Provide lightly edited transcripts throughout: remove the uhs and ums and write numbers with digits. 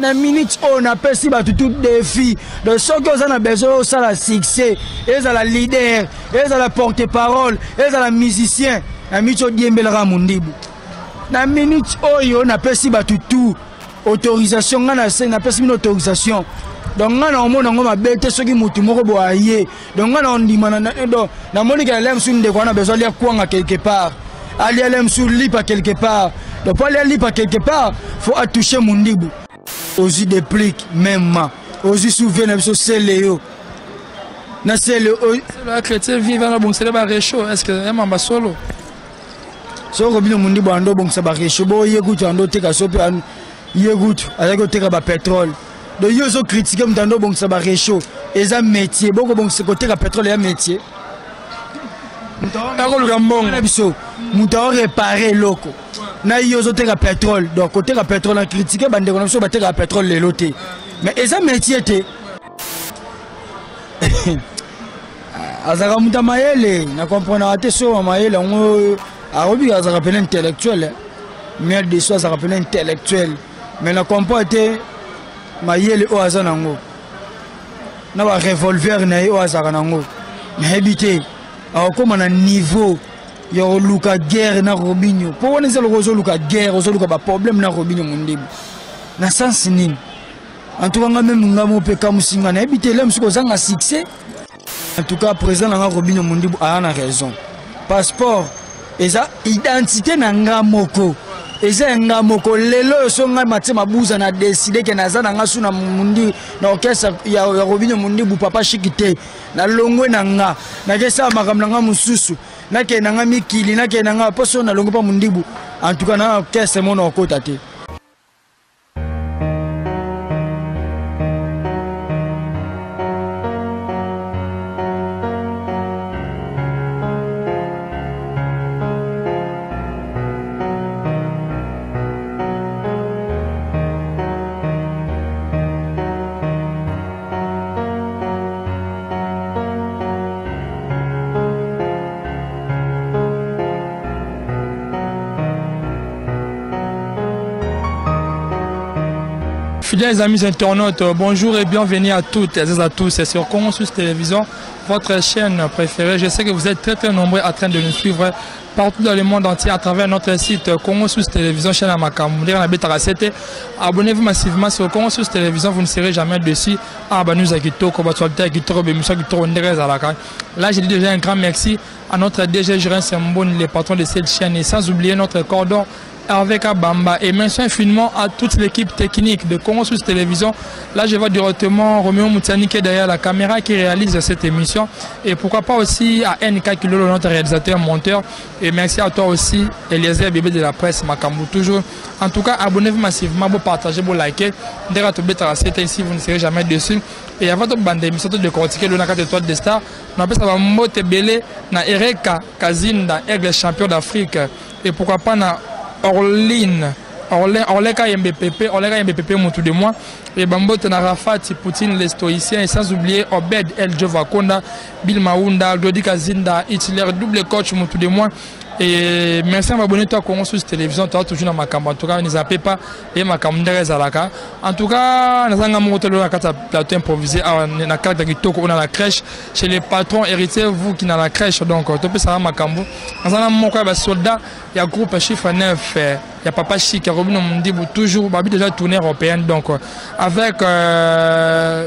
Na minute oyo napesi bato tout défi, donc soki oza na besoin osala succès, ezala leader, ezala porte parole, ezala musicien, na minute odiembelaka Mondibu. Na minute oyo napesi bato tout autorisation, nga napesi bino autorisation. Donc nga na omona yango mabe te soki motu moko boye aye. Donc nga na ondima, donc namoni ke alia mosusu ndeko wana besoin alia kwanga quelque part, alia lia mosusu lipa quelque part. Donc po alia lipa quelque part, faut atouche Mondibu. Ozwi déplique même, ozwi souve na biso sele yo na sele oyo chrétien vive na bongisele ba réchaud. Est ce que emamba solo? Soko bino Mondibu ando obongisa ba réchaud, bo ye kutu ando oteka so mpe ye kutu azalaki koteka ba pétrole. Donc yo ozocritiquer moto ando obongisa ba réchaud, eza métier. Bokobongisa koteka pétrole ya métier. Akoluka mbongo. Na biso moto aoréparer eloko na yo ozoteka pétrole. Donc koteka pétrole, na critiquer bandeko na biso batekaka pétrole lelo te, mais eza métier te. Azalaka moto ya mayele, na comprenaka te. So ya mayele yango akobi, azalaka pene intellectuel, miel de so azalaka pene intellectuel, mais na comprendre te mayele oyo aza nango na barevolver na ye oyo azalaka nango. Nayebi te akokóma na niveau ya koluka guerre na Robinio, mpo wana eza loko ozoluka guerre, ozoluka baproblème na Robinio Mondibu na sens nini? En tout cas nga même, nga mo mpe kamusinga, nayebi te ele mosuku kozanga succès. En tout cas président na nga Robinio Mondibu aya na raison. Passeport eza identité na nga moko, eza ya nga moko. Lelo oyo so ngai Matie Mabuza na décide ke naza na nga su na mundi na orchestre ya Robinio Mondibu, Papa Shiki te, nalongwe na nga, nakesala makambo na nga mosusu, nakende na nga mikili, nakende na nga mpo so nalongwe mpa Mondibu, en tout cas na orchestre mona okota te. Fidèles amis internautes, bonjour et bienvenue à toutes et à tous. C'est sur Congo Sous Télévision, votre chaîne préférée. Je sais que vous êtes très très nombreux à train de nous suivre partout dans le monde entier à travers notre site Congo Sous Télévision, chaîne Amakamou. Abonnez-vous massivement sur Congo Sous Télévision, vous ne serez jamais déçus. Ah bah nous Kitoko, là, je dis déjà un grand merci à notre DG Gérard Semboun, le patron de cette chaîne, et sans oublier notre cordon Hervé Bamba. Et merci infiniment à toute l'équipe technique de Congo Sous Télévision. Là, je vois directement Roméo Moutiani qui est derrière la caméra qui réalise cette émission. Et pourquoi pas aussi à NK Kilolo, notre réalisateur, monteur. Et merci à toi aussi, Eliezer Bébé de la presse, Makambu, toujours. En tout cas, abonnez-vous massivement, vous partagez, vous likez. Ici, vous ne serez jamais déçus. Et avant de bande émission, de décortiquer le 4 étoiles des stars, on appelle ça va Motebele, na Ereka Kazinda, aigle champion d'Afrique. Et pourquoi pas na Orline, Orleka MBPP, Orleka MBPP, Moutou de moi. Et Bambote na Rafat, Poutine, les stoïciens. Et sans oublier Obed El Jovakonda, Bill Maunda, Glody Kazinda, Hitler, double coach, Moutou de moi. Et merci à m'abonner toi Congo Sous Télévision, toi toujours dans ma caméra. En tout cas, ne zappez pas et ma caméra Zalaka. En tout cas, nous avons monté le plateau improvisé à la carte de Kitoko, on a la crèche chez les patrons héritiers, vous qui dans la crèche. Donc, tu peux savoir ma cambo. Nous avons mon soldat, il y a groupe chiffre 9, il y a Papa Chic, Robin Mundibu, toujours, Babi déjà tournée européenne. Donc, avec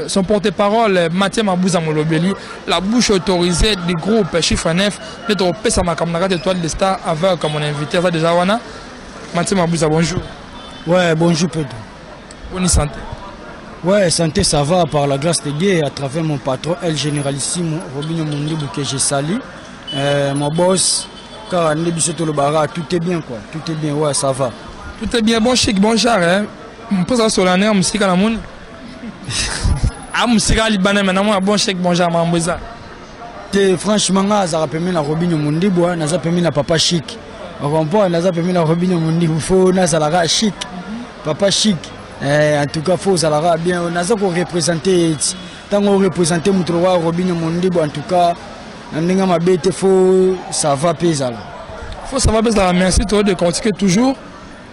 son porte-parole, Mathieu Mabouza Molobeli, la bouche autorisée du groupe chiffre 9, de pesa makambo na étoile de star avec mon invité, ça déjà wana. Mathieu Mabouza, bonjour. Ouais, bonjour Pedro. Bonne santé. Ouais, santé ça va par la grâce de Dieu à travers mon patron El Généralissimo Robinio Mundibu que je salue. Mon boss, car tout est bien quoi, tout est bien, ouais, ça va. Tout est bien, bon chic, bon genre, hein. On peut ça sur l'année, on musique à la moune. Ah, musique à Libanais maintenant, moi bon chic, bon genre, mamboza. Te, franchement, nga azaka pembeni na Robinio Mundibu, naza pembeni na Papa Chic. Ocomprend, naza pembeni na Robinio Mundibu, faut nazalaka chic. Papa Chic, en tout cas faut ozalaka bien, naza ko représenter eti. Tango représenter mutu lokola Robinio Mundibu, en tout cas na ndenge mabe te, faut ça va mpe ezala. Faut ça va mpe ezala, merci to décortiquer toujours.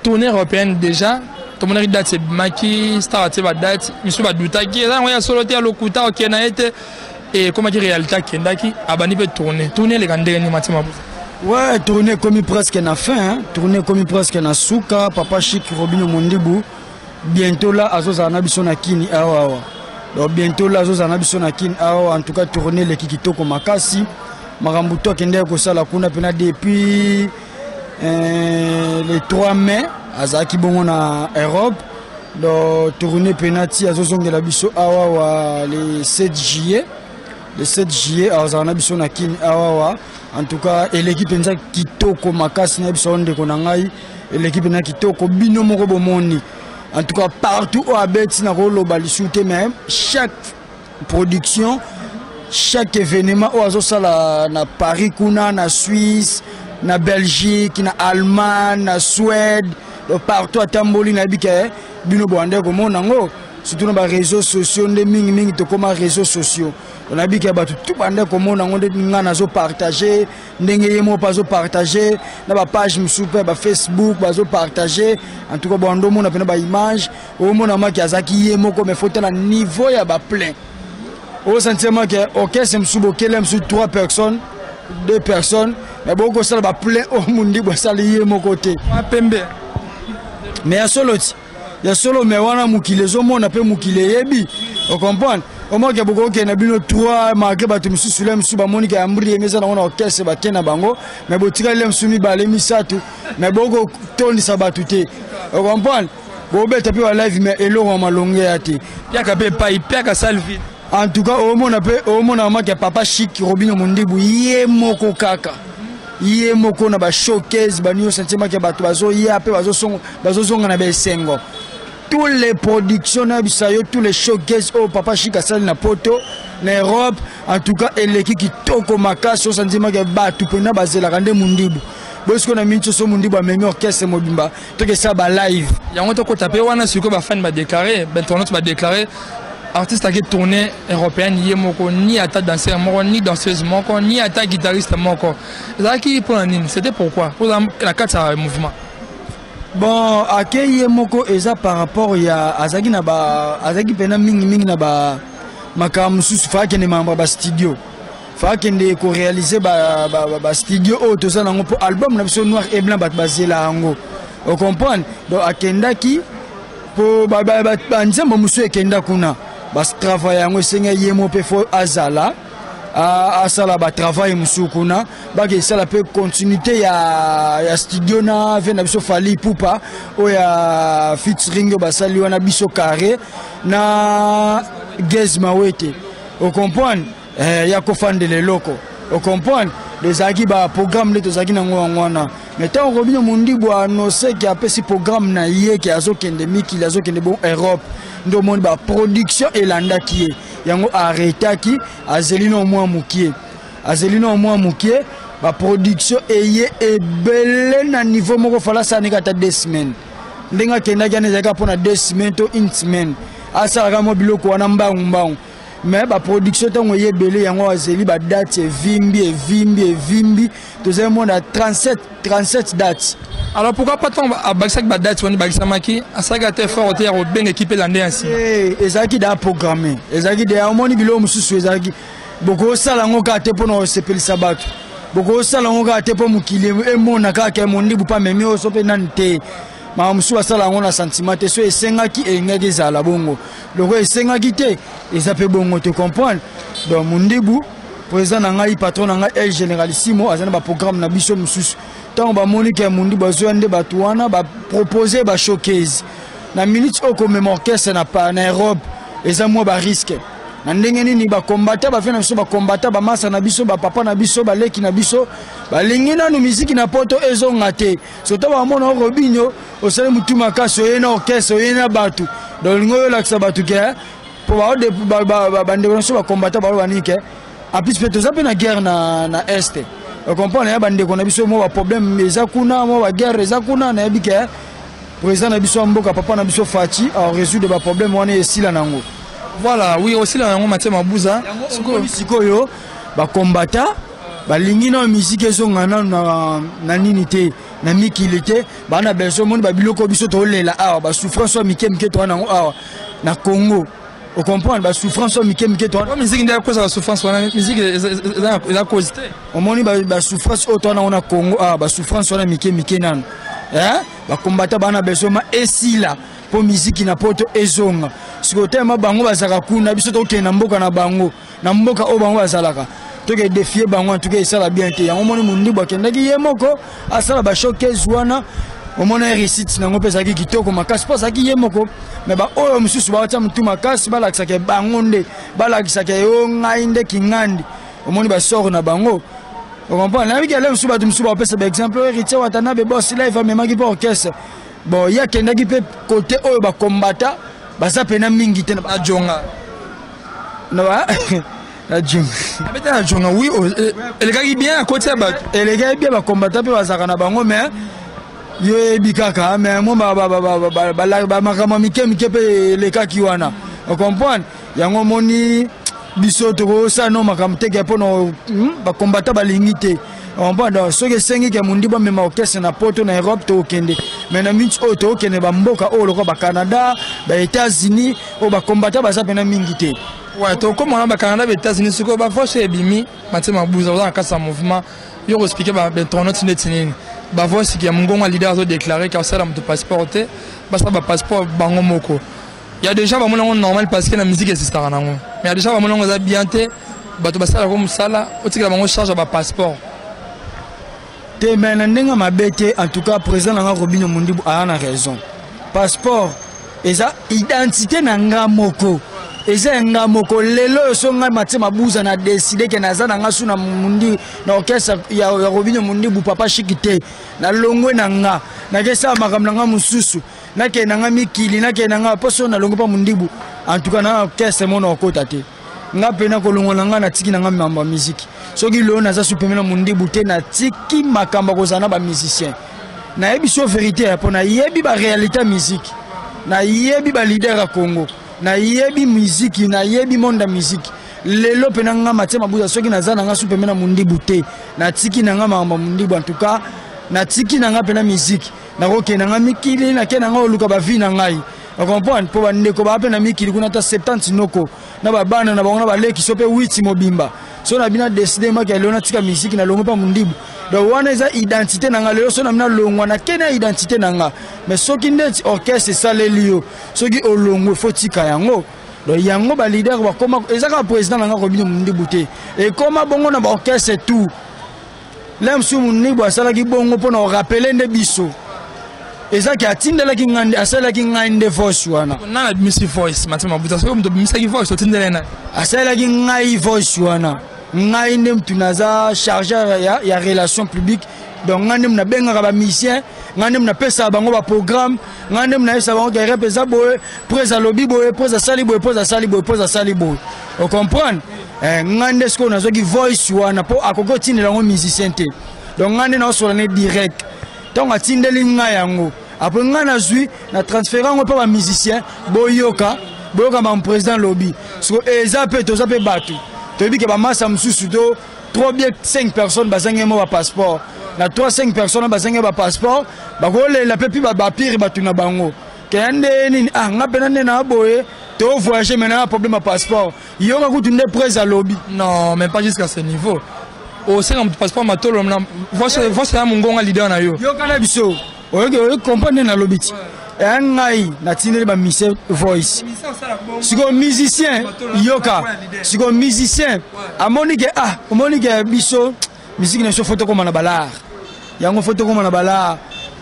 Tournée européenne déjà. Tomonaki date ebimaki, star atie badate, misusu badutaki eza yango ya solo te, ya lokuta, okende na ye te. Ekomaki réalité, akendaki, abandi mpe tourne. Tourne eleka ndenge nini, Mathieu Mabuza? Ouais, tournée ekomi presque na fin, hein? Tournée ekomi presque na suka. Papa Chic Robino Mondibu bientôt là azozala na biso na Kini awa awa. Donc bientôt là azozala na biso na Kini awa. En tout cas tournée eleki kitoko makasi. Makambo to akendeki kosala kuna mpena depuis le 3 mai azalaki bongo na Europe. Donc tournée mpena ti azozongela biso awa wa le 7 juillet. Le 7 juillet azala na biso na Kini awa wa. En tout cas eleki mpenza kitoko makasi na biso ndeko na ngai, eleki mpenza kitoko, bino moko bomoni. En tout cas partout oyo abeti na koloba lisusu te, mais chaque production, chaque événement oyo azosala na Paris kuna, na Suisse, na Belgique, na Allemagne, na Suède, donc partout atamboli, nayebi ke bino boande komona yango, surtout na baréseaux sociaux nde mingimingi tokóma réseaux sociaux. Nayebi ke bato tu bande komona yango nde ngai nazopartage, ndenge ye moko mpe azopartage na bapage mosusu mpe bafacebook bazopartage. En tout cas boando omona mpena baimage, omona maki azalaki ye moko, mais faut tala niveau ya baplein, osentir maki orchestre mosusu bokele mosusu 3 personnes, 2 personnes, mais bokosala baplein oyo Mondibu asali ye moko te. Pembe. Mais ya solo ti ya solo, mais wana mokili ezomona mpe mokili eyebi, ocomprendre. Omoke bokokende na bino 3, malgré bato mosusu le mosusu bamoni ka ya mbri yenge eza nango na orchestre, bake na bango, mais botikali le mosusu mibale misato, mais bokotondisa bato te, ocomprendre. Bobeta mpe balive, mais eloko ya malonge ya te. Piaka mpe epai piaka salle vide. En tout cas omona mpe omona maki ya Papa Chic Robino Mondibu ye moko, kaka ye moko na bashowcase banio sentir maki ya bato bazoya mpe bazozonga na baesengo. Tous les productions nayebisa yo, tous les showcase oyo Papa Chic asali na Poto, na Europe, en tout cas eleki kitoko makasi. Osanti maki bato mpena bazelaka nde Mondibu. Bosiko na miniti so Mondibu amemi orchestre mobimba, tokesala balive. Yango tokota mpe wana sikoyo. Bafani badéclare, bainternaute badéclare: artiste ake tournée européenne ye moko, ni ata danseur moko, ni danseuse moko, ni ata guitariste moko. Ezalaki mpona nini? C'était pourquoi mpo na kati ya mouvement? Bon, ake ye moko eza par rapport ya azalaki na ba azalaki mpena mingimingi na ba makambo mosusu. Fa akende makambo ya bastudio, fa akende koréaliser bastudio oyo toza nango mpo album na biso Noir et Blanc, bato bazela yango, ocomprendre. Donc akendaki mpo banzembo mosusu ekenda kuna, batravail yango esengi ye mo mpe fo azala asala batravail mosusu kuna, bake esala mpe continuité ya studio na ve na biso Fally Ipupa oyo ya featuring oyo basali wana biso carré na Gaz Mawete, ocomprendre. Ya kofandela eloko, ocomprendre. Ezalaki baprogramme nde tozalaki nango yango wana. Mais ntango Robino Mondibu annonce ke apesi programme na ye ke azokende mikili, azokende bon Europe, nde omoni baproduction elandaki ye. Yango arretaki, azeli na mwa mokie, azeli na mwa mokie, baproduction eye ebele na niveau moko. Fala asalaki ata 2 semaines. Ndenge akendaki wana ezalaki mpona 2 semaines to une semaine, asalaka mwa biloko wana mbangu mbangu. Mais baproduction ntango eye ebele, yango azeli badate evimbi, evimbi, evimbi. Tozali mona 37, 37 date. Alors pourquoi pas ntango abakisaki badate wana, ebakisamaki, asalaki ata effort te ya kobenga équipe elande ya nsima? Ezalaki da programme, ezalaki deya. Omoni biloko mosusu ezalaki, bokosala yango kaka te mpona kosepelisa bato, bokosala yango kaka te mpo mokili emona kaka ke Mondibu mpe amemi oyo so mpe nani te. Makambo mosusu basala yango na sentiment te. So esengaki, elingaki ezala bongo. Loko esengaki te, eza mpe bongo te, comprendre. Donc Mondibu, président na ngai, patron na ngai, El Généralissimo, aza na baprogramme na biso mosusu. Ntango bamoni ke Mondibu azoya, nde bato wana bapropose bashowcase na minute oyo. Komema orchestre na Europe eza mwa barisque. Na ndenge nini? Bakombata bafie na biso, bakombata bamasa na biso, bapapa na biso, baleki na biso, balingi nanu miziki na Poto ezonga te. Soto bamona Robinio osali motu makasi, oye na orchestre, oye na bato, donc olingi oyo olakisa bato ke po bandeko na biso bakombata baloba nini ke en plus mpe toza mpe na guerre na Est, ocomprendre. Ya bandeko na biso, mwa baproblème eza kuna, mwa baguerre eza kuna. Nayebi ke président na biso ya mboka, papa na biso Fatshi, arésoudre baproblème wana, esila nango. Voilà, oui, osila yango, Mathieu Mabuza. Sikoyo bakombata balingi nano miziki ezonga nano na nini te. na mikili te. Baa na besoin, omoni babiloko biso tolela awa, basouffrance oyo mike mike toa nango awa na Congo, ocomprendre, basouffrance oyo mike mike toa. Musique nde akozaka souffrance wana? Musique eza cause te. Omoni basouffrance oyo toa nango na Congo awa, basouffrance wana mike mike nano, bakombata baa na besoin ma esila mpo miziki na Poto ezonga. Sikoyo telema bango bazalaka kuna, biso tokende na mboka na bango, na mboka oyo bango bazalaka, toke défier bango, en tout cas esala bien te. Yango omoni Mundibu akendaki ye moko asala bashowcase wana, omona réussite nango mpe ezalaki kitoko makasi mpo azalaki ye moko. Me baoyo mosusu baotya motu makasi, balakisaka bango nde balakisaka yo ngai nde kingandi, omoni basoro na bango, ocomprendre. Nayebi kele mosusu, bato mosusu bapesa baexemple oyo Héritier Watanabe, Boss Live, amemaki mpe orchestre. Bon, ye akendaki mpe kote oyo bakombata baza mpena mingi te. Na Jonga. Na Jonga. Abeta na Jonga, oui, elekaki bien, akoti ya bato. Elekaki bien, bakombata mpe bazalaka na bango, mais yo yebi kaka, mais mo bamakambo mike mike mpe elekaki wana, ocomprendre. Yango omoni biso tokosala no makambo teke mpona bakombata balingi te, comprendre. Donc soki esengi ke Mondi bamema orchestre na Poto, na Europe, tokokende. Mais na minti oyo tokokende bamboka oyo lokola baCanada, baÉtats-Unis, oyo bakombata baza mpena mingi te. Ouais, tokóma na baCanada, baÉtats-Unis. Sikoyo bavoice ebimi, Matie Mabuza, oza na kati ya mouvement, yo koexpliquer bainternaute neti nini bavoice ya mongongo ya leader azodéclare ke asala moto passeport te, basala bapasseport bango moko. Ya déjà bamoni yango normal parce que na musique esistaka nango, mais ya déjà bamoni yango eza bien te. Bato basalaka mosala, otikela bango charge ya bapasseport. Te, mais na ndenge mabe te. En tout cas président nanga Robino Mundibu aya na raison. Passeport eza identité na nga moko, eza ya nga moko. Lelo oyo so ngai Matie Mabuza na décide ke naza na nga su na mundi na orchestre ya Robino Mundibu Papa Shiki te, nalongwe na nga, nakesala makambo na nga mosusu, nakende na nga mikili, nakende na nga mpo so nalongwe mpa Mundibu, en tout cas na orchestre mona okota te. Nga mpe kolongwa na nga, natiki na nga mambo ya miziki. Soki lelo naza su pembe na Mundibu te, natiki makambo ya kozala na bamusicien. Nayebi so vérité mpo nayebi baréalité ya miziki, nayebi baleader ya Congo, nayebi miziki, nayebi monde ya miziki. Lelo mpe na nga Matie Mabuza, soki naza na nga su pembe na Mundibu te, natiki na nga makambo ya Mundibu. En tout cas natiki na nga mpe na miziki, nakokende na nga mikili, nakende na nga koluka bavie na ngai, ocomprendre, mpo bandeko baa mpe na mikili kuna, ata 70 noko na babana na bango na baleki so mpe witi mobimba. So na bino décide maki ya lelo natika misiki, nalongwe mpa Mundibu. Donc wana eza identité na nga. Lelo so na bino alongwa, nakei na identité na nga. Mais soki ndeti orchestre esaleli yo, soki olongwe, fo tika yango. Donc yango baleader bakoma, eza kaka président na nga Robino Mundibu te, ekoma bongo na baorchestre tout. Le mosusu Mundibu asalaki bongo mpona korappeler nde biso, ezaki atindelaki ngai nde asalelaki ngai nde voice wana. Nani abimisi voice, Matie Mabuza? Soki moto abimisaki voice, otindele nani? Asalelaki ngai voice wana, ngai nde mutu naza chargeur ya relation publique. Donc ngai nde nabengaka bamusicien, ngai nde napesaka bango baprogramme, ngai nde nayebisa bango ke rep eza boye, prese alobi boye, prese asali boye, prese asali boye, prese asali boye, ocomprendre. Ngai nde sikoyo nazwaki voice wana mpo akoki otindela yango musicien te. Donc ngai nde naosola ne direct. Ntango atindeli ngai yango, après ngai nazwi na transfere yango mpo bamusicien boyoka, boyoka ma président lobi. Siko eza mpe toza mpe bato toyebi ke bamasa mosusu to 3 bien 5 personnes bazangi mo bapasseport, na 3 5 personnes bazangi bapasseport, bakolela mpe mpi bapire bato na bango keya nde nini. Ah, nga mpena nde na boye tovoyage, mais na problème ya passeport. Yoka kutu nde prese alobi. Non, mais pas jusqu'à ce niveau. Osenga moto passeport matolo na voice ya mongonga leader na yo. Yoka na biso, oyoki, oyoki comprendre nde nalobi ti eya ngai natindeli bamusicien voice. Sikoyo musicien, yoka, sikoyo musicien amoni ke, ah, omoni ke biso musique na biso fo tokóma na balare yango, fo tokóma na balare.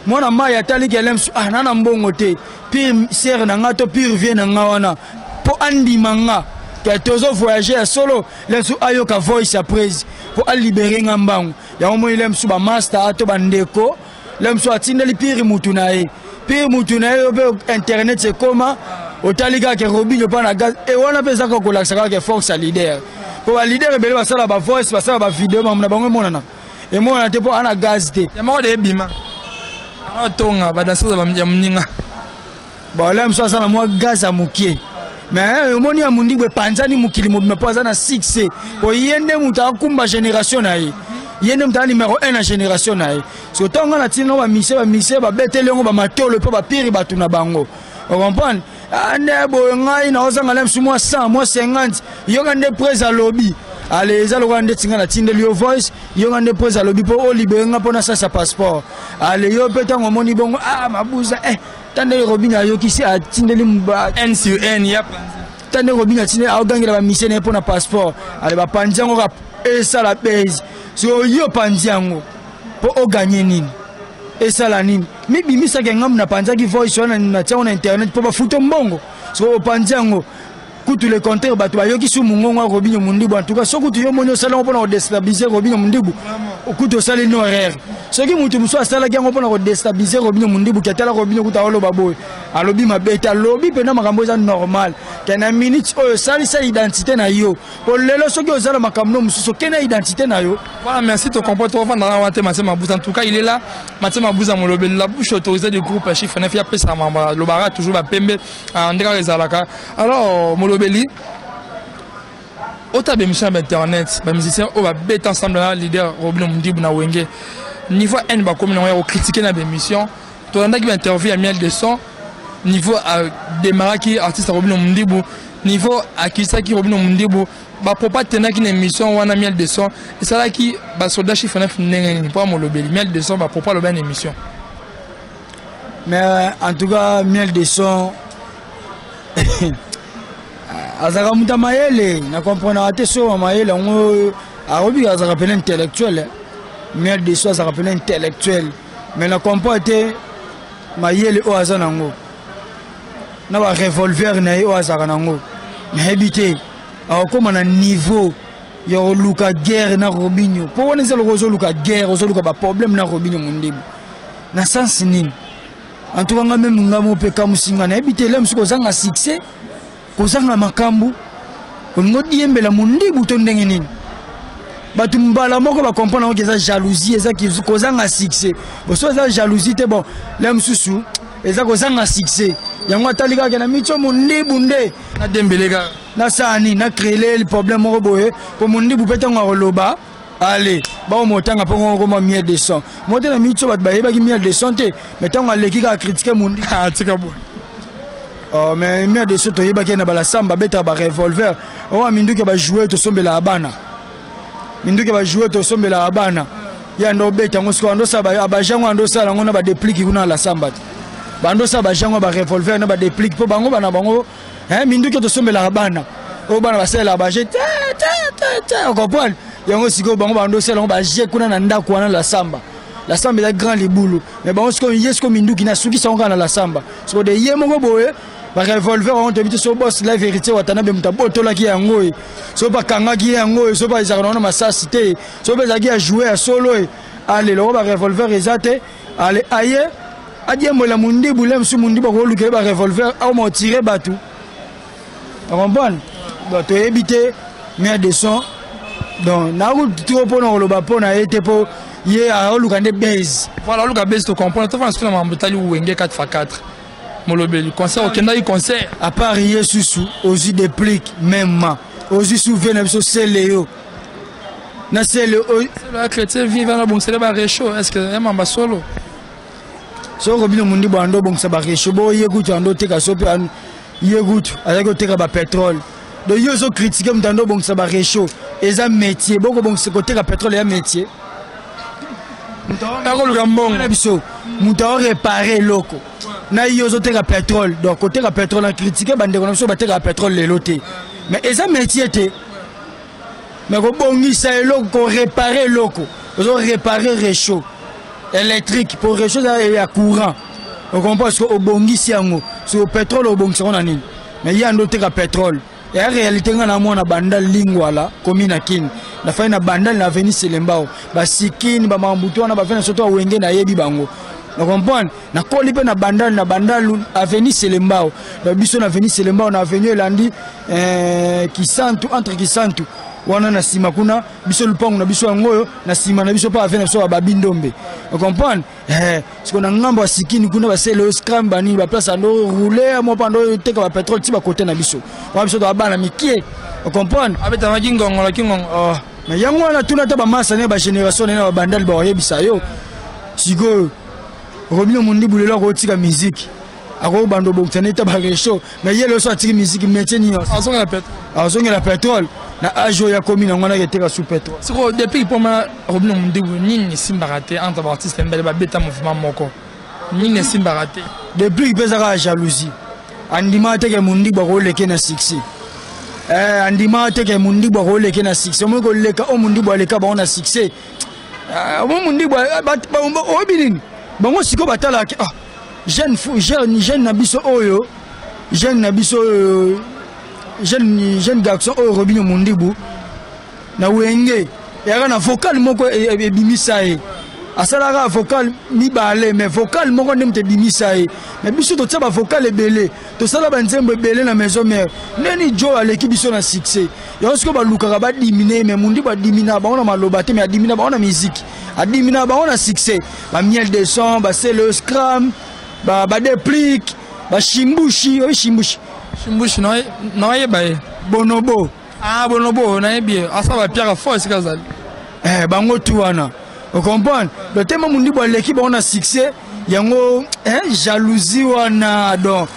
Mwana mai atali ke lemsu, ah, na mbongo te, pire sere na nga to pire vie na nga wana mpo andima nga ke tozo voyage ya solo. Lemsu ayoka voice ya prise mpo alibere nga mbangu. Yango moi lemsu bamaster to bandeko, lemsu atindeli pire mutu na ye, pire mutu na ye yo mpe internet ekoma, otali kaka Robinio mpa na gaz e wana mpe eza kaka kolakisa kaka ke force ya leader, mpo baleader ebele basala bavoice, basala bavideo, makambo na bango emonana, emonana te mpo ana gaz te. Ya moko de ebima atonga badanseuse ya moninga. Bon, la mosusu aza na mwa gaz ya mokie, mais omoni ya Mundibu epanzani mokili mobima mpo aza na succès, po ye nde moto akumba génération na ye. Ye nde moto aza numéro 1 na génération na ye. So ntango nga natindi nango bamisie, bamisie babeteli yango bamatolo mpo bapiri bato na bango, ocomprendre? Ah, nde boye ngai naozanga na biso mwa 100, mwa 50. Yoka nde prese alobi, ale eza lokola ndeti ngai natindeli yo voice. Yoka nde prese alobi mpo olibere nga mpo nasasa passeport. Ale yo mpe ntango omoni bongo, ah, Mabuza, eh, ta nde Robin ayokisi, atindeli N sur N ya. Ta nde Robin atindeli, aogangela bamisie na ye mpo na passeport. Ale bapanzi yango kaka, esala base. So yo panzi yango mpo oganye nini? Esala nini? Mibimisaki ngambu, napanzaki voice wana, natia yango na internet mpo bafuta mbongo. So opanzi yango kutu, le contraire, bato bayoki su mongongo ya Robinho Mundibu. En tout cas, so kutu yo moni osala yango mpona kodéstabiliser Robinho Mundibu, kutu osali no erreur. Soki motu mosusu asalaki yango mpona kodéstabiliser Robinho Mundibu, ke atala Robinho kutu aoloba boye, alobi mabe te, alobi mpena makambo eza normal. Ke na minute oyo, osalisa identité na yo, po lelo soki oza na makambo no mosusu, okende na identité na yo. Voilà, merci, to comprends, to vanda na te Mathieu Mabouza. En tout cas, il est là, Mathieu Mabouza Molobeli, la bouche autorisée du groupe Chiffre 9 ya pesa mamba lobara toujours ba pembe ndeka ezalaka. Alors Molobeli, ota ba émission ya internet, ba musicien oyo babeta ensemble na leader Robino Mundibu na Wenge, niveau N bakomi nango ya kocritiquer na baémission. Tolandaki bainterview ya Miel de Son, niveau adémarraki artiste Robino Mundibu, niveau akisaki Robino Mundibu, bapropos atendaki na émission wana. Miel de Son esalaki basoldat Chiffre 9 ndenge nini? Mpo Molobeli, Miel de Son, bapropos alobi na émission. Mais en tout cas, Miel de Son azalaka moto ya mayele, na comprenaka te. So mayele yango akobi, azalaka pene intellectuel. Miel de Son azalaka pene intellectuel, mais na comprendre te mayele oyo aza nango na barevolver na ye oyo azalaka nango. Nayebi te akokóma na niveau ya koluka guerre na Robinho, mpo wana eza loko ozoluka guerre, ozoluka baproblème na Robinho Mondibu na sens nini? En tout cas, nga même, nga mo mpe kamusinga, nayebi te. Ele mosuku kozanga succès, kozanga makambo, olingi odiembela Mondibu to ndenge nini? Bato mbala moko bacomprendre yango, eza jalousie, eza kozanga succès. Boso eza jalousie te. Bon, le mosusu eza kozanga succès, yango atali kaka na mitio Mondibu nde nadembele kaka. Nasala nini? Nacréer problème moko boye mpo Mondibu mpe ntango akoloba, ale baomotanga mpo ngoko koma Miel de Son mo te. Na mitio bato bayebaki Miel de Son te, mais ntango aleki kaka critiquer Mondibu. Atika boye. Oh, mais Miel de Son toyebaki ye na balasamba, abetaka barevolver oyo, minduki ya bajouer tosombelaka bana, minduki ya bajouer tosombelaka bana, ye ando obeta yango. Sikoyo andosala bajango, andosala yango na badepliki kuna na lasamba te. Bandosala bajango ya barevolver na badepliki mpo bango bana bango minduki oyo tosombelaka bana, oyo bana basalelaka baje te te te te, ocomprendre yango. Sikoyo bango bandosala yango baje kuna na ndako wana lasamba. Lasamba eza grand libulu, mais bango sikoyo, ye sikoyo minduki na sukisa yango kaka na lasamba. Sikoyo de ye moko boye barevolver yango, toyebi te so boss la vérité Watanabe moto abotolaki yango ye, so bakangaki ye yango ye, so mpe ezalaka nango na masasi te, so mpe ezalaki ya joue ya solo ye. Ale loko barevolver eza te, ale aye adiembola Mundibu. Le mosusu Mundibu akolukela barevolver aoma otire bato, ocomprendre? Donc toyebi te Miel de Son. Donc nakuti mpona koloba mpo na ye te, mpo ye aoluka nde base. Voilà, oluka base, to comprendre. Tofanda soki na makambo etali Wenge 4x4. Molobeli, concert okendaki, concert? À part ye susu, ozwi Déplique même, ozwi souve na biso sele yo na sele. Sele ya chrétien vive na bongisele barechaud, est ce que yamamba solo? Soko bino Mundibu ando obongisa barechaud, bo ye kutu ando oteka so mpe ye kutu azalaki koteka bapétrole. Donc yo ozocritiquer moto ando obongisa barechaud, eza métier. Bokobongisa koteka pétrole ya métier. Akoluka mbongo. Na biso moto aorépare eloko na yo ozoteka pétrole. Donc koteka pétrole, na critiquer bandeko na biso batekaka pétrole lelo te, mais eza métier te. Mais kobongisa eloko, korépare eloko, ozorépare réchaud électrique, po réchaud eza ya courant, ocomprend? Parce que obongisi yango so pétrole, obongisa yango na nini? Mais ye ando oteka pétrole ya réalité. Nga na mwana Bandal, Lingwala, komi na Kini, nafai na Bandal na avenue Selembao, basikini bamambutu wana bave na soto Awenge, nayebi bango, na comprendre. Nakoli mpe na Bandal, na Bandal avenue Selembao. Donc biso na avenue Selembao, na avenue elandi Kisantu, entre Kisantu wana na nsima kuna, biso lupango na biso yango oyo na nsima na biso mpe ave na biso ya Babindombe, ocomprendre? Siko na ngambo ya Sikini kuna, basele oyo scram banini, baplace ando roule mo mpo ando teka bapétrole ti bakote na biso wana. Biso toa bana mikie, ocomprendre? Abetamaki ngongola kingongo. Oh. Mais yango wana tuna ata bamasa ne bagénération na ye na babandali bakoyebisa yo. Sikoyo Robinho Mundibu lelo akotika musique, akobanda obongisa neti barechaud, mais ye lelo so atiki musique, métier nini? Azongela pétrole. Azongela pétrole na age oyo akomi nango wana, keteka sous pétrole. Sikoyo depuis mpoma Robinho Mundibu, nini esimbaka te entre baartiste mbele babeta mouvement moko? Nini esimbaka te? Depuis mpe ezaka ya jalousie. Andima te ke Mundibu akoleke na succès. Andima te ke Mundibu akoleke na succès. Omoi koleka oyo Mundibu aleka bango na succès. Omo Mundibu oyebi nini bango sikoyo batalaka? Ah, jeune jeune jeune na biso oyo, jeune na biso oyo, jeune garçon oyo Robinho Mundibu na Wenge, eyaka na vocal moko ebimisa ye. Asalaka vocal mibale, mais vocal moko nde moto ebimisa ye. Mais biso totia bavocal ebele, tosala banzembo ebele na Maison Mère. Ndeni jo aleki biso na succès? Yango sikoyo balukaka badimine. Mais Mundibu adimina bango na maloba te, mais adimina bango na musique, adimina bango na succès. Bamiel de son, basele scram, badeplique, bashimbushi. Oyi shimbushi? Shimbushi naoyeba ye. Bonobo. Ah, Bonobo nayebi ye, asala bapiaka fort esika azali. Bango tu wana, ocomprendre? Donc tema Mundibu aleki bango na succès, yango jalousie wana. Donc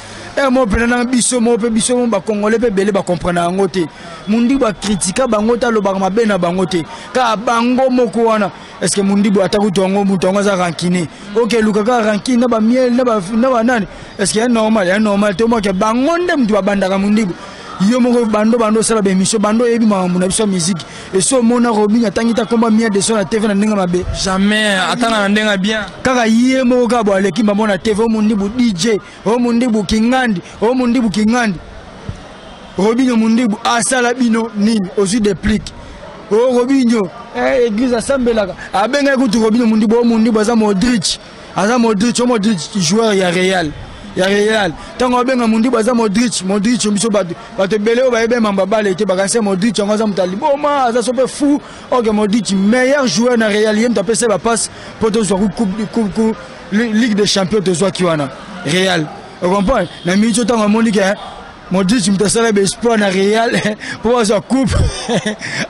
mo mpena na biso mo mpe, biso mo bacongolais mpe ebele bacomprendre yango te. Mundibu akritika bango te, alobaka mabe na bango te, kaka bango moko wana. Est ce que Mundibu ata kutu yango, moto yango aza rancune, oke luka kaka rancune na bamiel na banani? Est ce que ya normal? Ya normal te. Omoke bango nde moto babandaka Mundibu. Yo moko bando bando osala baémission, bando oyebi makambo na biso ya musique, esi omona Robin atangi ta komba Miel de Son na TV na ndenge mabe? Jamais, ata na ndenge bien. Kaka ye moko kaka bo aleki bango na TV. O Mundibu DJ, o Mundibu kingandi, o Mundibu kingandi. Robinho Mundibu asala bino nini? Ozwi déplique o Robinho, église asambelaka, abengaki kutu Robinho Mundibu, o Mundibu aza Modric, aza Modric, o Modric joueur ya Real, ya Real. Ntango abenga Mundibu aza Modric, Modric, biso bato ebele oyo bayebi mamba bale te bakanisi Modric yango aza moto ya liboma, aza so mpe fou. Ok, Modric meilleur joueur na Real, ye moto apesa bapasse mpo tozwa Ligue des champions, tozwaki wana Real. Ocomprendre? Na miniti oyo, ntango amoni ke Modric moto asala baespoir na Real mpo bazwa coupe,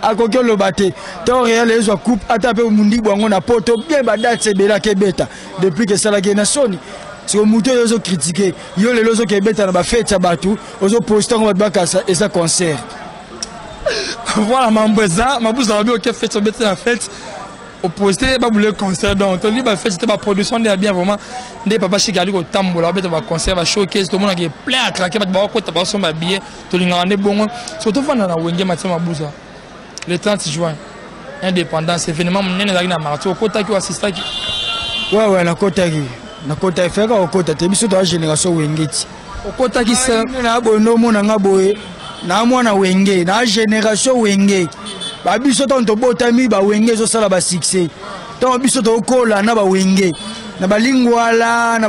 akoki oloba te. Ntango Real ezwa coupe, ata mpe Mundibu yango na poto bien, badate ebele akebeta depuis ke esalaki ye na soni. Siko motu oyo ozocritiquer yo lelo, ozoka ebeta na bafete ya bato, ozoposte yango, bato bakasa eza concert. Voilà, mambo eza Mabuza babi oke fete, obeti na fete, oposte babule concert. Donc tolingi bafete te, baproduction nde ya bien vraiment. Nde papa Chiki ali kotambola, babeta baconcert, bashowcase, tomonaki plein à craquer, bato bakokota, basomba billet. Tolingaka nde bongo. So tofanda na Wenge Matia Mabuza le 30 juin, indépendance, événement monene ezalaki na Martyr. Okotaki, oassistaki? Ouais, nakotaki, nakotaki. Feka okota te, biso toya génération Wenge ti. Okotaki se? Na boye nde omona nga boye, na mwana Wenge, na génération Wenge. Babiso ntango tobotami, bawenge ezosala basuccès. Ntango biso tokola na bawenge na balingwala na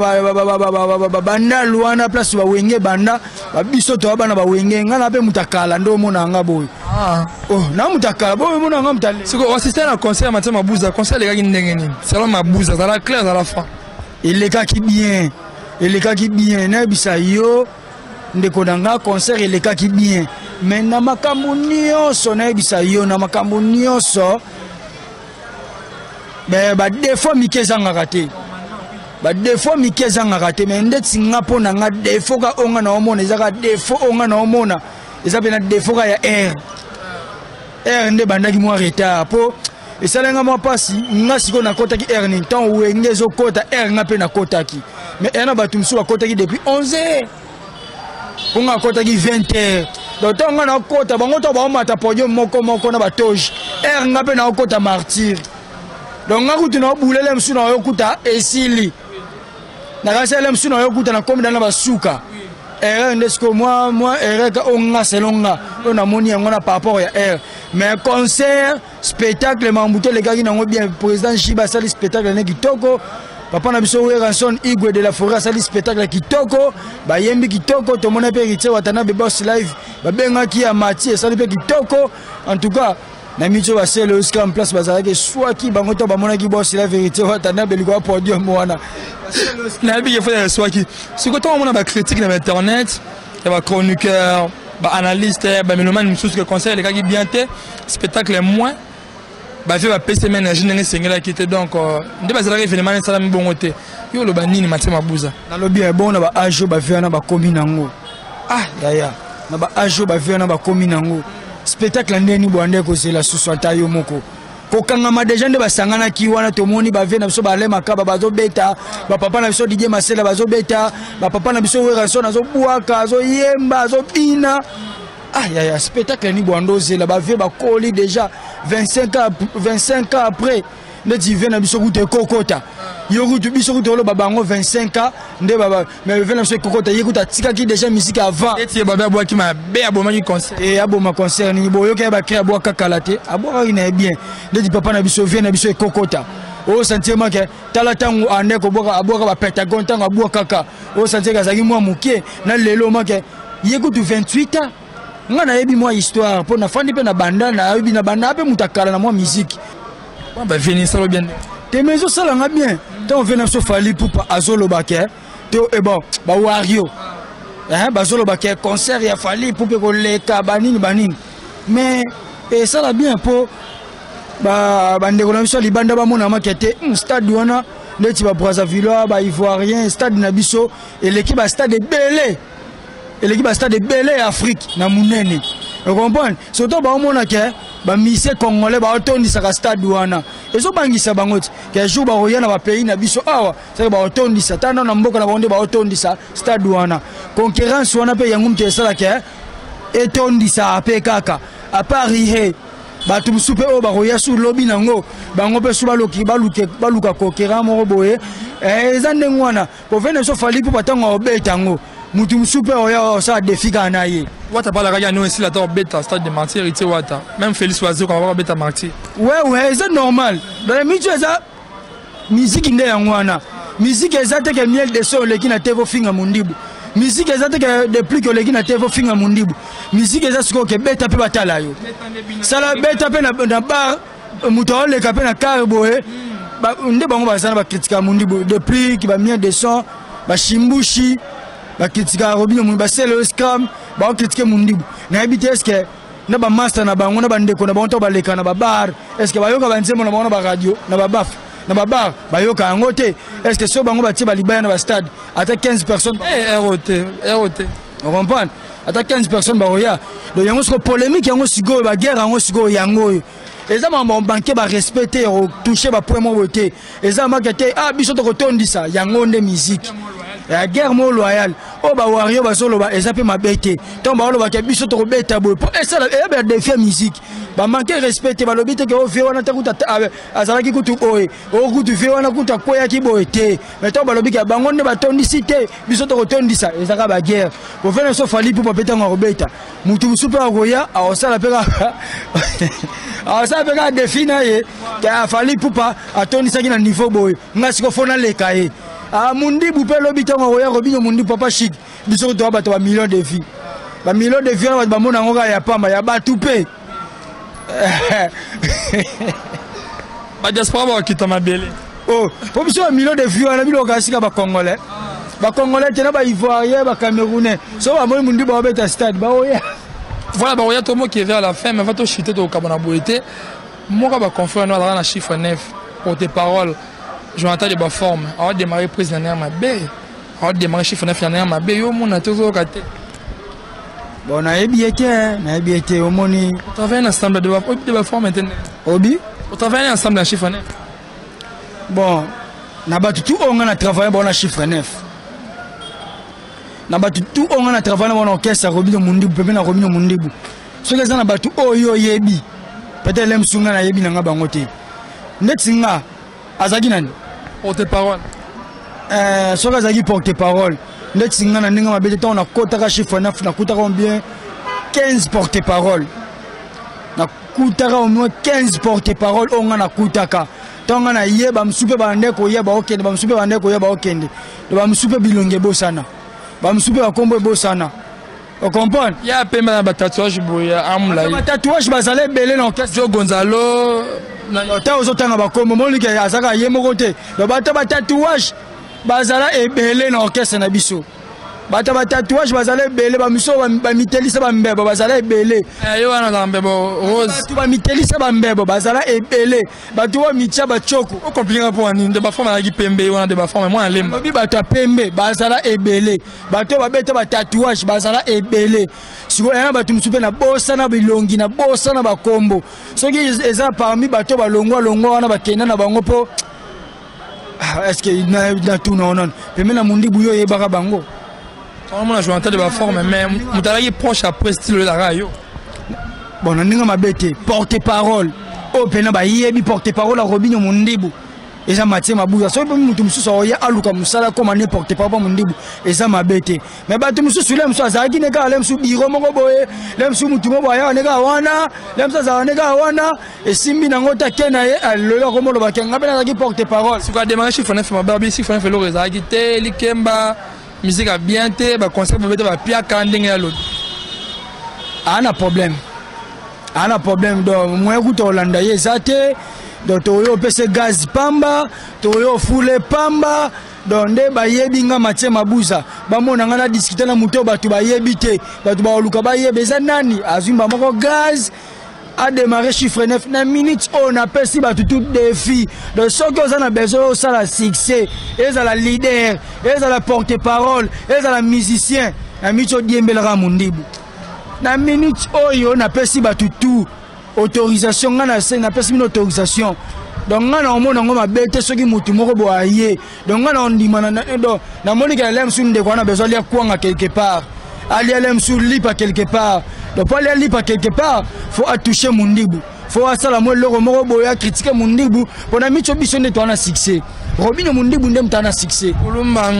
bandalu wana, place bawenge banda, babiso toya bana bawenge. Nga na mpe moto akala nde omona nga boye. Oh, na moto akala boye, omona nga moto. Siko oassiste na concert Matia Mabuza, concert elekaki ndenge nini selon Mabuza? Azala clair, azala franc. Elekaki bien, elekaki bien. Nayebisa yo, ndeko na nga, concert elekaki bien, mais na makambo nyonso, nayebisa yo, na makambo nyonso badéfaut mike ezangaka te, badéfaut mike ezangaka te. Mais ndeti nga, mpo na nga, défaut ka oyo nga na omona, eza ka défaut oyo nga na omona, eza mpe na défaut ka ya air. Air nde bandaki mwa retard, mpo esalenga mwa mpasi. Nga sikoyo nakɔtaki aire nini? Ntango Wenge ezokɔta aire, nga mpe nakɔtaki, mais ere na bato mosusu bakɔtaki depuis 11 heures, mpo nga akɔtaki 20 heures. Donc ntango nga nakɔta, bango ntango baomata podium moko moko na batoge, aire nga mpe naokɔta Martyr. Donc nga kutu naobulele mosusu, naoyokuta esili, nakasi ele mosusu naoyokuta, nakomi na basuka. Erreur nde sikoyo mwa erreur ka oyo nga, selon nga, oyo namoni yango na par rapport ya aire. Mais concert, spectacle, makambo to elekaki nango bien. Président Jiba asali spectacle ne kitoko. Papa na biso Werrason, Igwe de la Forêt, asali spectacle kitoko, bayembi kitoko. Tomona mpe Héritier Watanabe, Boss Live babengaki ya Mati, esali mpe kitoko. En tout cas, na miti oyo basele osika place bazalaki, eswaki bango to bamonaki Boss Live, Héritier Watanabe likolo ya podium wana. Nayebi ke fo eswaki. Sikoyo ntango omona bacritique na bainternet ya bachroniqueur, baanalyste, bamélomane mosusu ke concert elekaki bien te, spectacle moins. Bavieux bapesi ye énergie ndenge esengelaki te. Donc nde bazalaki événement esalami bongo te. Yo oloba nini, Mathieu Mabuza? Nalobi ya bongo, na baâge oyo bavieux wana bakomi nango, ah yaya, na baâge oyo bavieux wana bakomi nango, spectacle ndeni boya nde kozela susu? Ata yo moko kokangama déjà nde basanganaki wana. Tomoni bavieux na biso balemaka, bazobeta, bapapa na biso Didier Masela bazobeta, bapapa na biso Werrason azobwaka, azoyemba, azobina. Ah yaya, spectacle ni bwanda ozela? Bavieux bakoli déjà 25 ans, 25 ans après. Ndeti vieux na biso kutu ekokota, yo kutu, biso kutu oloba bango 25 ans nde, mais vieux na biso ekokota, ye kutu atikaki déjà musique avant. Eti ye babe abwaki mabe, abomaki concert. E aboma concert nini? Boyoki ye bacri, abwaka kala te, abwakaki na ye bien. Ndeti papa na biso, vieux na biso ekokota, osentir make tala ntango ande kobwaka, abwaka bapentagone. Ntango abwakaka, osentir ke azalaki mwa moke. Na lelo make ye kutu 28 ans. Nga nayebi mwa histoire mpo nafandi mpe na banda, nayebi na banda mpe moto akala na mwa musique. Bavieux esalo bien. Te, mais ezosalanga bien ntango vieux na biso Fally Ipupa azoloba ke to e bon, bawario bazoloba ke concert ya Fally Ipupa ekoleka banini banini, mais esala bien mpo bandeko na biso ya libanda bamona make te stade wana neti babrazzavillois, baivoirien, stade na biso eleki bastade ebele, eleki bastade ebele ya Afrique na monene. Ocomprendre? Surtout baomona ke bamusiciens congolais baotondisaka stade wana, ezobangisa bango ti ke jour bakoya na bapays na biso awa, seke baotondisa ta na mboka na bango nde baotondisa stade wana. Concurrence wana mpe yango moto esalaka etondisa mpe kaka. À part ye, bato mosusu mpe oyo bakoya su lobi nango, bango mpe su baluka concurrent moko boye. Eza ndenge wana povene so Fally mpo batango obeta yango, mutu mosusu mpe oya osala défi kaka na ye. Wata balaka ya no esila ta obeta stade de Martyr, Héritier Wata, même Félix Wazekwa babeta Martyr. Ouais, eza normal dans les mitu. Eza musique nde yango wana. Musique eza te ke Miel de Son oleki na te kofinga Mondibu. Musique eza te ke Deplick oleki na te kofinga Mondibu. Musique eza sikoyo ke beta mpe batala yo, sala beta mpe na bar, moto aoleka mpe na car boye nde bango baza na bakritika Mondibu, Deplick, bamiel de Son, bashimbushi bakritikaka Robino Mundibu, basele scram baokritike Mundibu. Nayebi te est-ce na bamaster na bango, na bandeko na bango to baleka na babar, est-ce bayoka banzembo na bango na baradio, na babaffle, na babar, bayoka yango te? Est-ce so bango batie balibaya na bastade, ata 15 personnes? Ero te, ero te. Ocomprendre? Ata 15 personnes bakoya. Donc yango siko polémique, yango sikoyo baguerre, yango sikoyo, yango oyo eza makambo banke barespect te, kotouche bapoint moko boye te. Eza make te, ah biso tokotondisa yango nde musique ya guerre mo loyal oyo bawario bazoloba eza mpe mabe te. Ntango baolobaka biso tokobeta boye mpo esala eyeba défi ya musique, bamanke respect te. Balobi te ke o vieux wana te kutu azalaki kutu boye, o kutu vieux wana kutu akweyaki boye te. Mais ntango balobi ke bango nde batondisi te, biso tokotondisa, ezaka baguerre. Kovena so Fally mpo bape ntango akobeta, mutu mosusu mpe akoya, akosala mpe kaka, akosala mpe kaka défi na ye ke aFally Ipupa atondisaki na niveau boye, nga siko fo naleka ye. Mundibu mpe elobi ntango akoya, Robino Mundibu, papa chic, biso toya bato bamillion de vues, bamillion de vues wana bato bamona yango kaka ya pamba ya bato mpe. Badiaspora bakokita mabele. Oh, po biso bamillion de vues wana biloko sika bacongolais, bacongolais te, na baivoirien, bacamerounais, so bamoni Mundibu babeta stade, baoya. Voilà, bakoya. Tomoki vers la fin, mais va tochite, tokokaba na boye te. Moko baconfrère no azalaka na chiffre 9, porte parole Jonathan de baforme, aodémarre prise na ndenge mabe, aodémarre chiffre 9 na ndenge mabe. Yo omona te, ozoyoka te? Bon, nayebi ye te, nayebi ye te, omoni. Otravaille ensemble de baforme te? Obi. Otravaille ensemble na chiffre 9? Bon, na bato tu oyo nga na travaille bao na chiffre 9, na bato tu oyo nga na travaille na bao na orchestre Robino Mundibu, pembe na Robino Mundibu, soki eza na bato oyo oyebi, peut-être le mosusu nga nayebi na nga bango te. Ndeti nga azalaki nani? Porte parole. Soki azalaki porte parole, ndeti nga na ndenge mabe te, ntango nakotaka chiffre 9, nakutaka bien 15 porte parole, nakutaka au moins 15 porte parole oyo nga nakutaka. Ntango nga nayeba, mosusu mpe bande koyeba okende, bamosusu mpe bande koyeba okende, bamosusu mpe bilongi ebosana, bamosusu mpe bakombo ebosana. Ocomprendre? Ya pembe na batatouage boye, amulai. Batatouage bazala ebele na orchestre. Jo Gonzalo. Ta ozotanga bakombo, monike azalaka ye moko te. Donc bato batatouage bazala ebele na orchestre na biso. Bato ya batatouage bazala ebele, bamiso bamitelisa bambebo bazala ebele. Eh, yo wana ozala mbebo rose. Bato bamitelisa bambebo bazala ebele, bato oyo mitya bacoko. Okomplika mpo nini? De baforme azalaki pembe wana, de baforme mwana lemba. Lobi bato ya pembe bazala ebele, bato oyo babeta batatouage bazala ebele. Sikoyo yana bato mosusu mpe nabosana bilongi, nabosana bakombo. Soki eza parmi bato balongwa longwa wana bakenda na bango mpo ah, est ce que natuna nano pembe na mondibu yo oyebaka bango? Omona Jonathan de baforme, mais moto alaki proche après style oyelaka yo. Bon, na ndenge mabe te, porte parole oyo mpena bayebi, porte parole ya Robinio Mondibu eza Matie Mabuya. Soki mpe moto mosusu aoya aluka mosala koma ne porte parole mpo Mondibu, eza mabe te. Mais bato mosusu, le mosusu azalaki ne kaka le mosusu biro moko boye, le mosusu motu moko boye ayaka ne kaka wana, le mosusu azalaka ne kaka wana, esimbi nango te, ake na ye lelo akomoloba ke nga mpe nazalaki porte parole. Sikoyo ademare chiffre neuf mabe, abi chiffre neuf eloko ezalaki te, likemba musique ya bien te, baconcert babeta bapiaka ndenge ya lobi. Aa na problème, aa na problème. Donc moyen kuta kolanda ye eza te. Donc tokoki opesa gaz pamba, tokoki ofule pamba. Donc nde bayebi nga Matie Mabuza, bamona nga na discute na moto oyo bato bayebi te, bato bakoluka bayeba eza nani azwimba moko gaz adémarrer chiffre 9 na minute oyo. Napesi bato tout défi. Donc soki oza na besoin osala succès, ezala leader, ezala porte parole, ezala musicien, na minute odiembelaka Mondibu. Na minute oyo napesi bato tout autorisation. Ngai na napesi bino autorisation. Donc ngai na omona yango mabe te soki motu moko boye aye. Donc ngai na ondima. Donc namoni ke le mosusu ndeko wana besoin alia kwanga quelque part, alia le mosusu lipa quelque part. Donc po alia lipa quelque part, faut atouche Mondibu, faut asala mwa eloko moko boye, akritike Mondibu. Mpona miso biso nde toza na succès, Robino Mondibu nde moto aza na succès. Kulumba.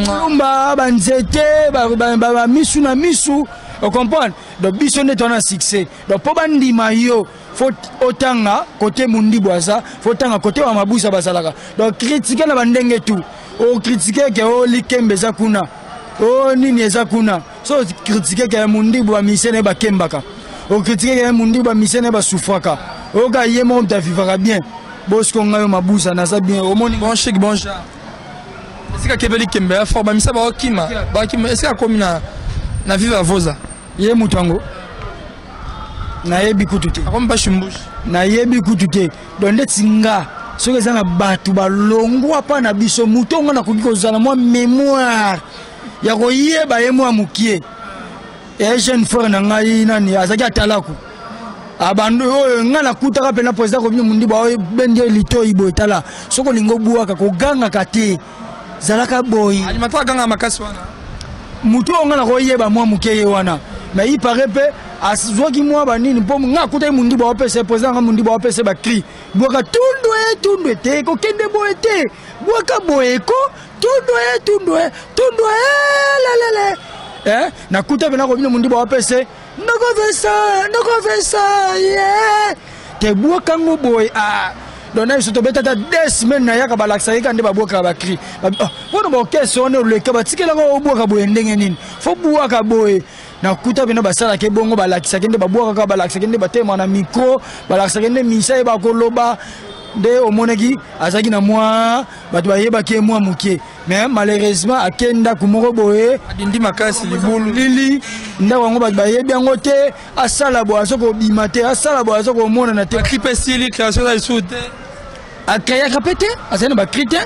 Kulumba banzete bamisu na misu, ocomprendre? Donc biso nde toza na succès. Donc mpo bandima yo, faut otanga kote Mondibu aza, faut otanga kote ba Mabusa bazalaka. Donc critique na bandenge tout, okritike ke o likembe eza kuna, o nini eza kuna. So okritike ke Mondibu bamise na ye bakembaka, okritike ke Mondibu bamise na ye basufraka, oyoka ye moko moto avivaka bien. Bosiko ngai yo Mabusa naza bien, omoni? Bon chic, bon genre. Esika akebeli likembe ya fort, bamisa baokima bakima. Esika akomi na vive avoza. Ye moto yango nayebi kutu te. Akomi bashimbushi. Nayebi kutu te. Donc ndeti nga, soki eza na bato balongwa mpa na biso, moto nga nakoki kozala mwa mémoire ya koyeba ye mwa mokie, e jeune frère na ngai nani azalaki atalaku abandu oyo ngai nakutaka mpena président Robino Mundibu abendi ye litoi boye: tala, soki olingi obwaka, kogangaka te, zalaka boye. Animateur aganga makasi wana. Motu oyo ngai nakoyeba mwa moke ye wana, mais il paraît mpe azwaki mwa banini mpo ngai akutaki Mundibu aopesa président nga Mundibu aopesa bacri: bwaka tundu e tundu e te, kokende boye te, bwaka boye ko tundu e tundu e tundu e lelele. Eh, nakuta mpe nakobina Mundibu aopesa ndoko vesa, ndoko vesa ye te, bwaka ngo boye. Ah, donc na biso tobeta ata 2 semaines, nayaka balakisaki ka nde babwakaka bacri mpona baorchestre wana oleka batikelaka obwaka boye ndenge nini, faut bwaka boye. Nakuta mpena basalaka ebongo, balakisaki nde babwakaka, balakisaki nde batema na micro, balakisaki nde misa ye bakoloba. Nde omonaki azalaki na mwa bato bayebaki ye mwa moke, mais malheureusement ake ndako moko boye. Adindi makasi libulu. Lili ndako yango bato bayebi yango te. Asala boye aza kobima te, asala boye aza komonana te. Bacri mpe esili, création eza lisusu te. Akreaka mpe te, azali na bacri te,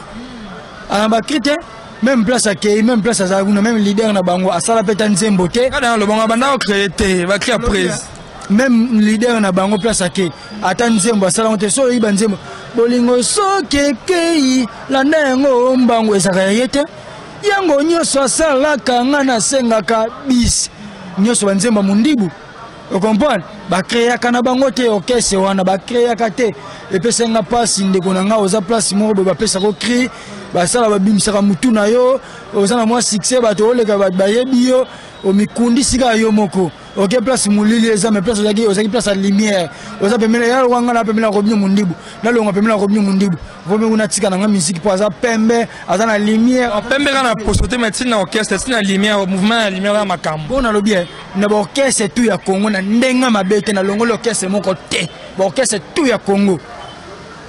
na bacri te. Même place akei, même place azala kuna, même leader na bango asala mpe ta nzembo te. Kada lobongo banda ocréer te, bacri ya prise. Même leader na bango, place ake, ata nzembo asalango te. So oyiba nzembo bolingo soki ekei, landa yango mbango, ezalaka ya ye te. Yango nyonso asalaka, nga nasengaka bis nyonso banzembo ya Mondibu, ocomprendre? Bakreaka na bango te, orchestre wana bakreaka te. Epesa nga mpasi, ndeko na nga. Oza place moko boye, bapesaka cri, basala, babimisaka mutu na yo, oza na mwa succès, bato oleka, bato bayebi yo, omikundisi kaka yo moko. Oke place molili eza, mais place ozalaki, ozalaki place ya lumière. Oza pembeni ya wanga na pembeni ya Robino Mundibu, nalonga pembeni ya Robino Mundibu, vomi kuna tika na nga musique mpo aza pembe, aza na lumière. Pembe kaka na poso te, mais ntina orchestre, ntina lumière, mouvement ya lumière ya makambo. Mpo nalobi na baorchestre tout ya Congo, na ndenge mabe te, nalongoli orchestre moko te, baorchestre tout ya Congo,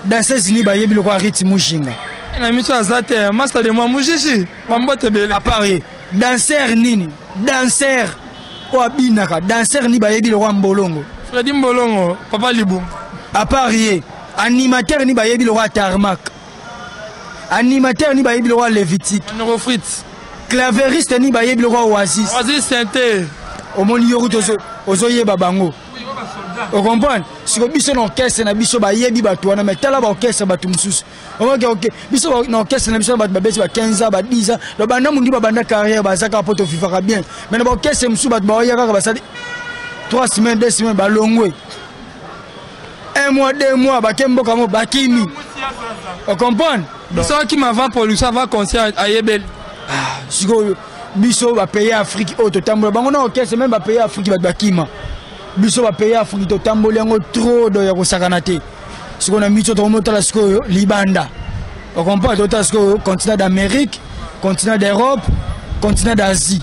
danseuse ni bayebi lokola Rit Mujinga. Na miso aza te, master de moi Mujiji, bambote ebele. À part ye. Danseur nini? Danseur oyo abinaka, danseur nini bayebi lokwa Mbolongo? Fredi Mbolongo, papa Libu. À part ye, animateur nini bayebi lokwa Tarmac? Animateur nini bayebi lokwa Levitique? Neurofrit. Claveriste nini bayebi lokwa Oasis? Oasis Synthé. Omoni yo kutu ozoyeba bango. Ocomprendre? Siko biso na orchestre na biso bayebi bato wana, mais tala ba orchestre bato mosusu. Oke oke, biso na orchestre na biso bato babeti ba 15 ans, ba 10 ans, donc banda mundi babanda carrière baza kaka po tofifaka bien. Mais na ba orchestre mosusu bato baoya kaka basali 3 semaines, 2 semaines balongwe. 1 mois, 2 mois bake mboka mo bakimi. Ocomprendre? Biso akima avant production, avant concert ayebeli. Ah, sikoyo biso ba pays Afrique oyo totambola bango na orchestre, même ba pays Afrique bato bakima. Biso ba pays Afrique totamboli yango trop do ya kosakana te. Sikoyo na miso tokomotala sikoyo libanda. Ocomprendre? Totala sikoyo continent d'Amérique, continent d'Europe, continent d'Asie.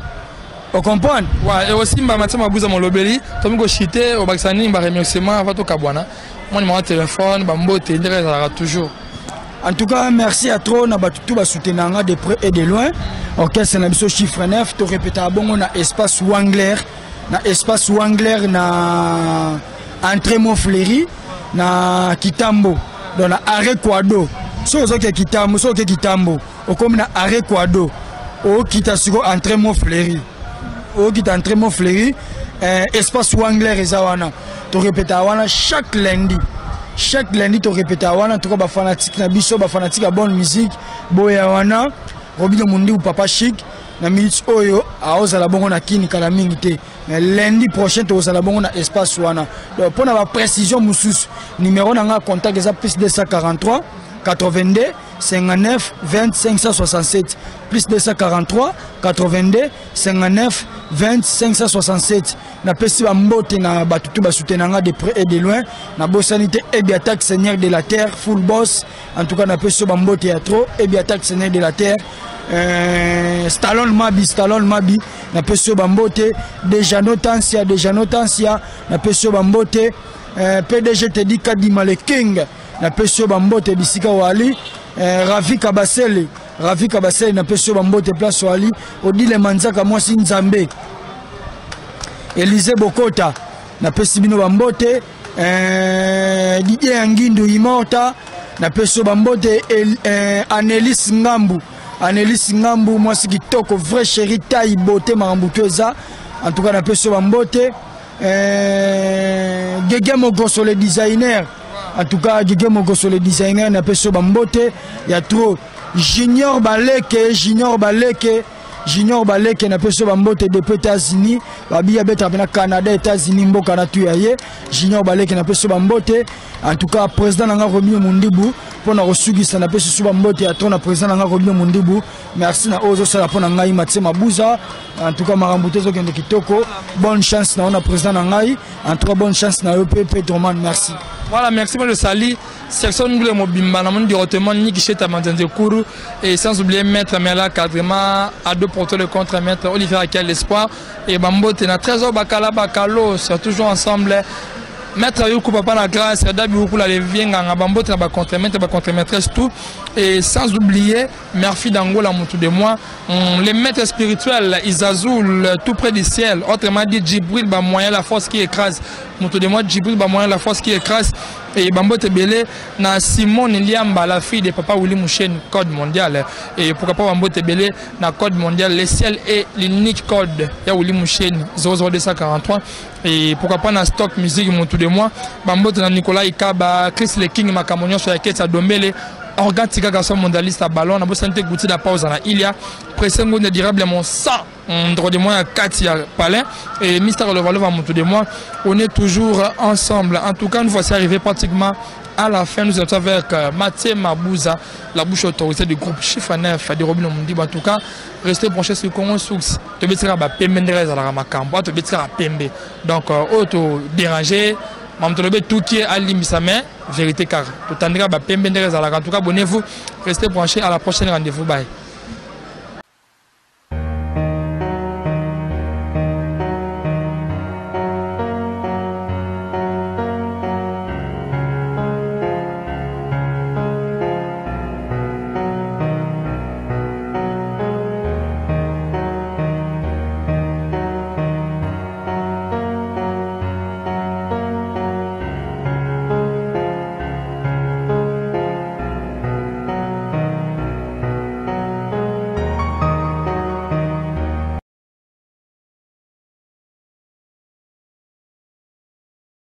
Ocomprendre? Ouais, et aussi mba Mathieu Mabuza molobeli, tomi ko chiter obakisa nini ba remerciement avant tokabwana. Moi numéro de téléphone, ba mbote ndenge ezalaka toujours. En tout cas, merci à trop na batu tout ba soutenanga de près et de loin. Orchestre na biso chiffre 9, to répéta bongo na espace Wangler, na espace Wangler na entrée Montfleury na Kitambo, dans na arrêt Kwado. So ozoke Kitambo, so oke Kitambo, okomi na arrêt Kwado. Okita siko entrée Montfleury. Okita entrée Montfleury, espace Wangler eza wana. To répéta wana chaque lundi. Chaque lundi to répéta wana, en tout cas ba fanatique na biso, ba fanatique ya bonne musique, boya wana Robino Mundibu papa chic na minute oyo aozala bongo na kini kala mingi te. Mais lundi prochain tozala bongo na espace wana. Donc pona ba précision mususu, numéro na nga contact eza plus 243 82 59 20 567, plus 243 82 59 20 567. Na pesi ba mbote na batu tout ba soutenanga de près et de loin. Na bosani te Ebi Attaque Seigneur de la Terre full boss. En tout cas na pesi ba mbote ya trop Ebi Attaque Seigneur de la Terre. Stallone Mabi, Stallone Mabi, na pesi ba mbote Dejano Tansia, Dejano Tansia, na pesi ba mbote PDG Teddy Kadima le King, na pesi ba mbote bisika wali Ravi Kabasele, Ravi Kabasele, na pesi ba mbote place wali Odile Manzaka mwasi Nzambe. Élysée Bokota, na pesi bino ba mbote Didier Angindu Immorta, na pesi ba mbote Anelis Ngambu, Anelis Ngambu mwasi kitoko vrai chéri taille beauté makambo to eza. En tout cas na pesi ba mbote Gege Mogoso le designer. En tout cas Gege Mogoso le designer na pesi ba mbote ya trop Junior Baleke, Junior Baleke, Junior Baleke na peso ba mbote depuis États-Unis, ba biya beta na Canada, États-Unis mboka na tuya ye. Junior Baleke na peso ba mbote. En tout cas président nanga Robinho Mundibu pona kosugisa na peso ba mbote ya trop na président nanga Robinho Mundibu. Merci na ozo sala pona ngai Mathieu Mabuza. En tout cas makambo tozo kende kitoko. Bonne chance na ona président na ngai. En tout cas bonne chance na yo Pepe Droman, merci. Voilà, merci, moi je salue section Ngule Mobimba, na moni directement Niki Cheta Manzanze Kourou, et sans oublier Maître Mela Kadrima, à deux porteurs de contre Maître Olivier Akel Espoir, et Bambote, na Trésor Bakala Bakalo, c'est toujours ensemble. Maître Yuku Papa la grâce, Dabi Yuku la Levienga, Bambote, na ba contre maître, ba contre maîtresse, tout. Et sans oublier Murphy d'Angola, Moutou de moi, les maîtres spirituels, Isazoul, tout près du ciel, autrement dit Djibril, ba moyen la force qui écrase. Moutou de moi, Djibril, ba moyen la force qui écrase. Et Bambote Belé, na Simone Liamba, la fille de Papa Willy Mouchen, code mondial. Et pourquoi pas Bambote Belé, na code mondial, le ciel est l'unique code. Ya Willy Mouchen, 00243. Et pourquoi pas na stock musique, Moutou de moi, Bambote na Nicolas Ikaba, Chris Le King, Makamonion sur la quête à Dombele. Organ Tika garçon mondialiste à ballon, na bosante gouti la pause na Ilia, pressengo ne dirable mon sang, droit de moi à Katia Palin et Mister Levalova Moutou de moi, on est toujours ensemble. En tout cas, nous voici arrivés pratiquement à la fin. Nous sommes avec Mathieu Mabuza, la bouche autorisée du groupe Chiffre 9 de Robinho Mundibu. En tout cas, restez branchés sur Congo Source. Tu betira ba pembe ndreza la makambo, tu betira pembe. Donc auto déranger, Mamtolobe tout qui est à limisa mais vérité car tout andra ba pembe ndreza la. En tout cas, abonnez-vous, restez branchés à la prochaine rendez-vous. Bye.